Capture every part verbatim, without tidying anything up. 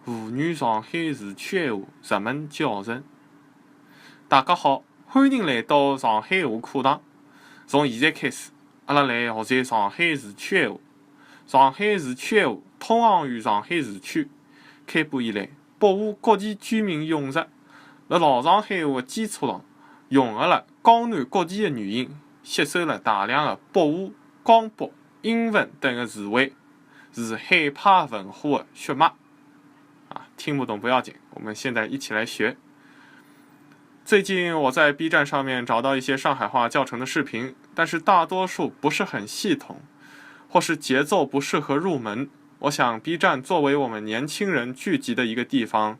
妇女上海自取闲话入门教程。大家好，欢迎来到上海话课堂。从现在开始，阿拉来学习上海自取闲话。上海自取闲话通行于上海市区，开播以来，北部各地居民涌入，辣老上海话基础上，融合了江南各地的语音，吸收了大量的北部、江北、英文等的词汇，是海派文化的血脉。啊，听不懂不要紧，我们现在一起来学。最近我在B站上面找到一些上海话教程的视频，但是大多数不是很系统，或是节奏不适合入门。我想B站作为我们年轻人聚集的一个地方，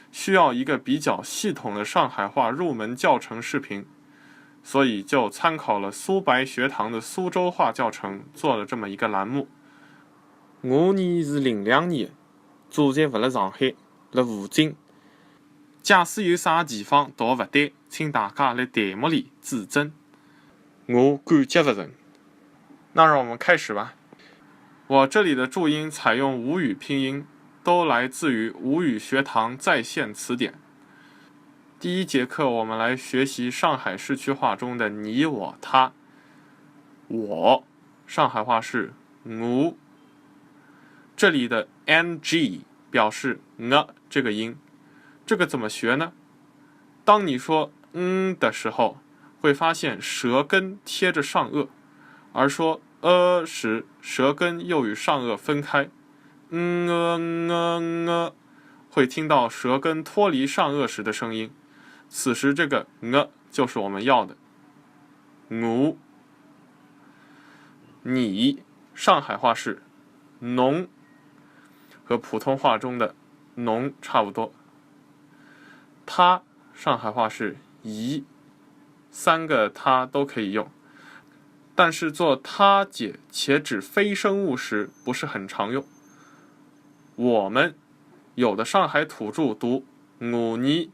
需要一个比较系统的上海话入门教程视频，所以就参考了苏白学堂的苏州话教程，做了这么一个栏目。我呢是零两年，祖籍勿辣上海，辣附近。假使有啥地方读勿对，请大家辣弹幕里指正。我感激勿尽。那让我们开始吧。我这里的注音采用吴语拼音，都来自于吴语学堂在线词典。第一节课，我们来学习上海市区话中的你、我、他。我，上海话是我。这里的N G表示ng这个音，这个怎么学呢？当你说嗯的时候，会发现舌根贴着上颚，而说呃时，舌根又与上颚分开。ng ng ng，会听到舌根脱离上颚时的声音。此时这个ng就是我们要的。我，你，上海话是侬，和普通话中的侬差不多。他，上海话是伊，三个他都可以用，但是做他解且指非生物时不是很常用。我们，有的上海土著读我呢，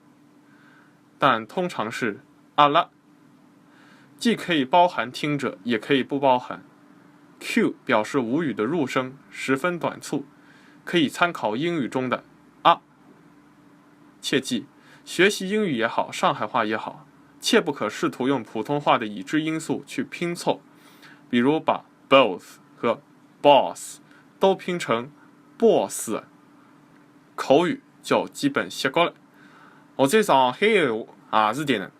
但通常是阿拉，既可以包含听者，也可以不包含。Q表示吴语的入声，十分短促，可以参考英语中的啊。切记，学习英语也好，上海话也好，切不可试图用普通话的已知音素去拼凑，比如把 both 和 boss 都拼成 boss，口语就基本歇过了。学习上海话也是的呢。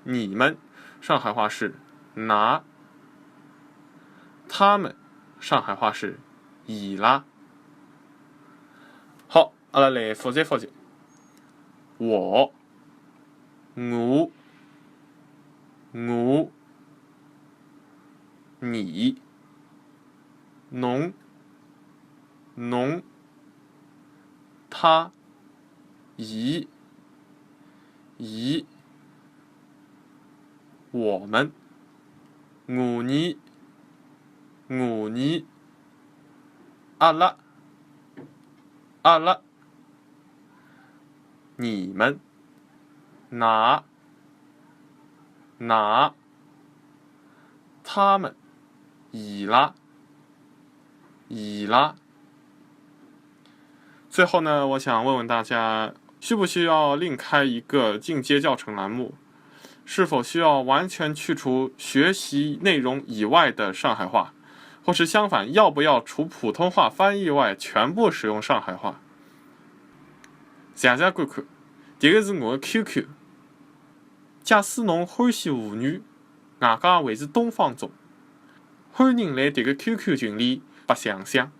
你们，上海话是㑚，他们，上海话是伊拉。好，阿拉来复习复习。我，我，我，你，侬，侬，他，伊，伊，我们，我呢，我呢，阿拉，阿拉，你们，㑚，㑚，他们，伊拉，伊拉。最后呢，我想问问大家，需不需要另开一个进阶教程栏目？是否需要完全去除学习内容以外的上海话？或是相反，要不要除普通话翻译外，全部使用上海话？想想看看，迭个是我的QQ。假使侬欢喜妇女，外加还是东方种，欢迎来迭个QQ群里白相相。